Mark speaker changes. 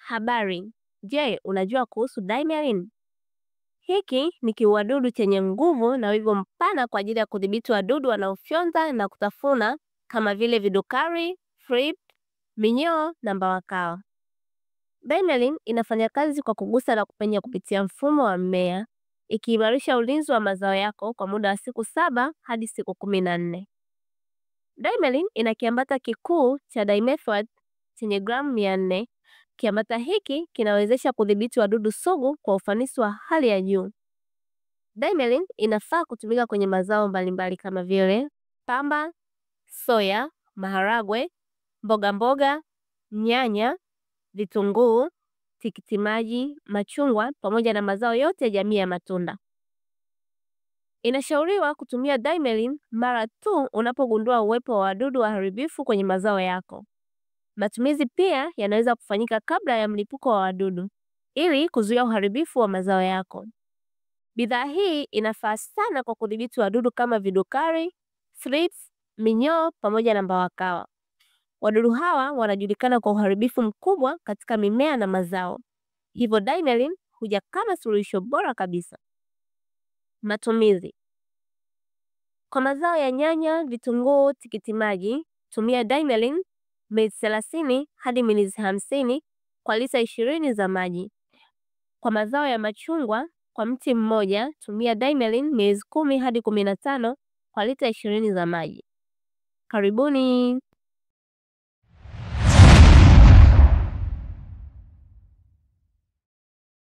Speaker 1: Habari. Je, unajua kuhusu Dimyalin? Hiki ni kiuadudu chenye nguvu na wigo mpana kwa ajili ya kudhibiti wadudu wanaofyonza na kutafuna kama vile vidukari, thrips, minyoo na mbawakawa. Dimyalin inafanya kazi kwa kugusa na kupenya kupitia mfumo wa mmea, ikiimarisha ulinzi wa mazao yako kwa muda wa siku 7 hadi siku 14. Dimyalin ina kiambata kikuu cha dimethoate chenye gramu 400. Kiambata hiki kinawezesha kudhibiti wadudu sugu kwa ufanisi wa hali ya juu. Dimyalin inafaa kutumika kwenye mazao mbalimbali kama vile pamba, soya, maharagwe, mboga mboga, nyanya, vitunguu, tikiti maji, machungwa pamoja na mazao yote ya jamii ya matunda. Inashauriwa kutumia Dimyalin mara tu unapogundua uwepo wa wadudu waharibifu kwenye mazao yako. Matumizi pia yanaweza kufanyika kabla ya mlipuko wa wadudu ili kuzuia uharibifu wa mazao yako. Bidhaa hii inafaa sana kwa kudhibiti wadudu kama vidukari, thrips, minyoo pamoja na mbawakawa. Wadudu hawa wanajulikana kwa uharibifu mkubwa katika mimea na mazao. Hivyo Dimyalin huja kama suluhisho bora kabisa. Matumizi: kwa mazao ya nyanya, vitunguu, tikiti maji, tumia Dimyalin mili 30 hadi mili 50 kwa lita 20 za maji. Kwa mazao ya machungwa, kwa mti mmoja tumia Dimyalin mili 10 hadi 15 kwa lita 20 za maji. Karibuni.